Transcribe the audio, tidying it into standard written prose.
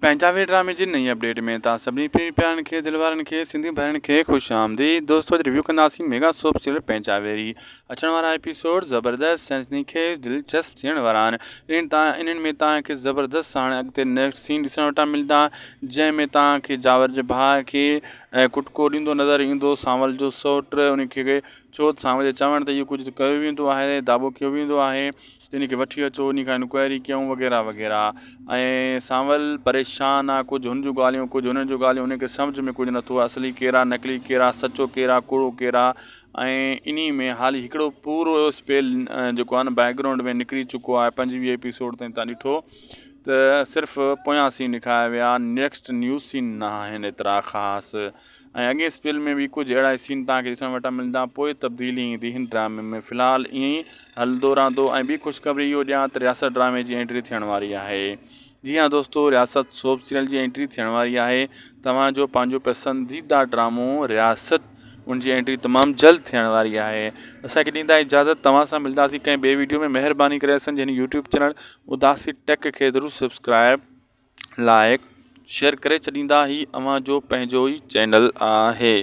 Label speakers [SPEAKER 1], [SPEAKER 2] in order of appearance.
[SPEAKER 1] پنهنجا وي ڊرامي جي نئين اپڊيٽ ۾ توهان سڀني پير پيارن کي دل وارن کي سنڌي ڀائرن کي خوش آمديد دوستو اڄ ريويو ڪنداسين ميگا سوپ سيريل پنهنجا ويري اچڻ وارا ايپيسوڊ زبردست سنسني خيز دلچسپ ٿيڻ وارا آهن انهن تان انهن ۾ توهان کي زبردست هاڻي اڳتي نيڪسٽ سين ڏسڻ وٽان ملدا جنهن ۾ توهان کي جاور جي ڀاء کي ڪٽڪو ڏيندو نظر ايندو سانول جو سوٽ ان کي ڇو ته سانول جي چوڻ تي اهو ڪجهه ڪيو ويندو آهي دعوو ڪيو ويندو آهي تنهن کي وٺي اچو انهي کان انڪوائري ڪيون وغيره وغيره ۽ سانول پريشان آ ڪجهه هن جون ڳالهيون ڪجهه هنن جون ڳالهيون انهن کي سمجهه ۾ ڪجهه نٿو اصلي ڪير آ نقلي ڪير آ سچو ڪير آ ڪوڙو ڪير آ ۽ انهي ۾ حالي هڪڙو پورو اسپيل جيڪو آ نه بيڪ گرائونڊ ۾ نڪري چڪو آهي 25 ايپيسوڊ تائين تان ڏٺو ته صرف پويان سين ڏکايا ويا نيڪسٽ نيو سين نه آهن ايترا خاص ۽ اڳئين اسپيل ۾ به ڪجهه اهڙا سين توهان کي ڏسڻ وٽان ملندا پوء تبديلي ايندي هن ڊرامي ۾ في الحال ائين ئي هلندو رهندو ۽ ٻي خوشخبري اهو ڏيان ته رياست ڊرامي جي انٽري ٿيڻ واري آهي جي ها دوستو رياست سوپ سيريل جي انٽري ٿيڻ واري آهي توهان جو پنهنجو پسنديده ڊرامو رياست ان جي انٽري تمام جلد ٿيڻ واري آهي اسان کي ڏيندا اجازت توهان سان ملنداسين ڪنهن ٻي ويڊيو ۾ مهرباني ڪري اسان جي هن يوٽيوب چينل اداسي ٽيڪ کي ضرور سبسڪرائب لائڪ شيئر ڪري ڇڏيندا هي اوهان جو پنهنجو ئي چينل آهي.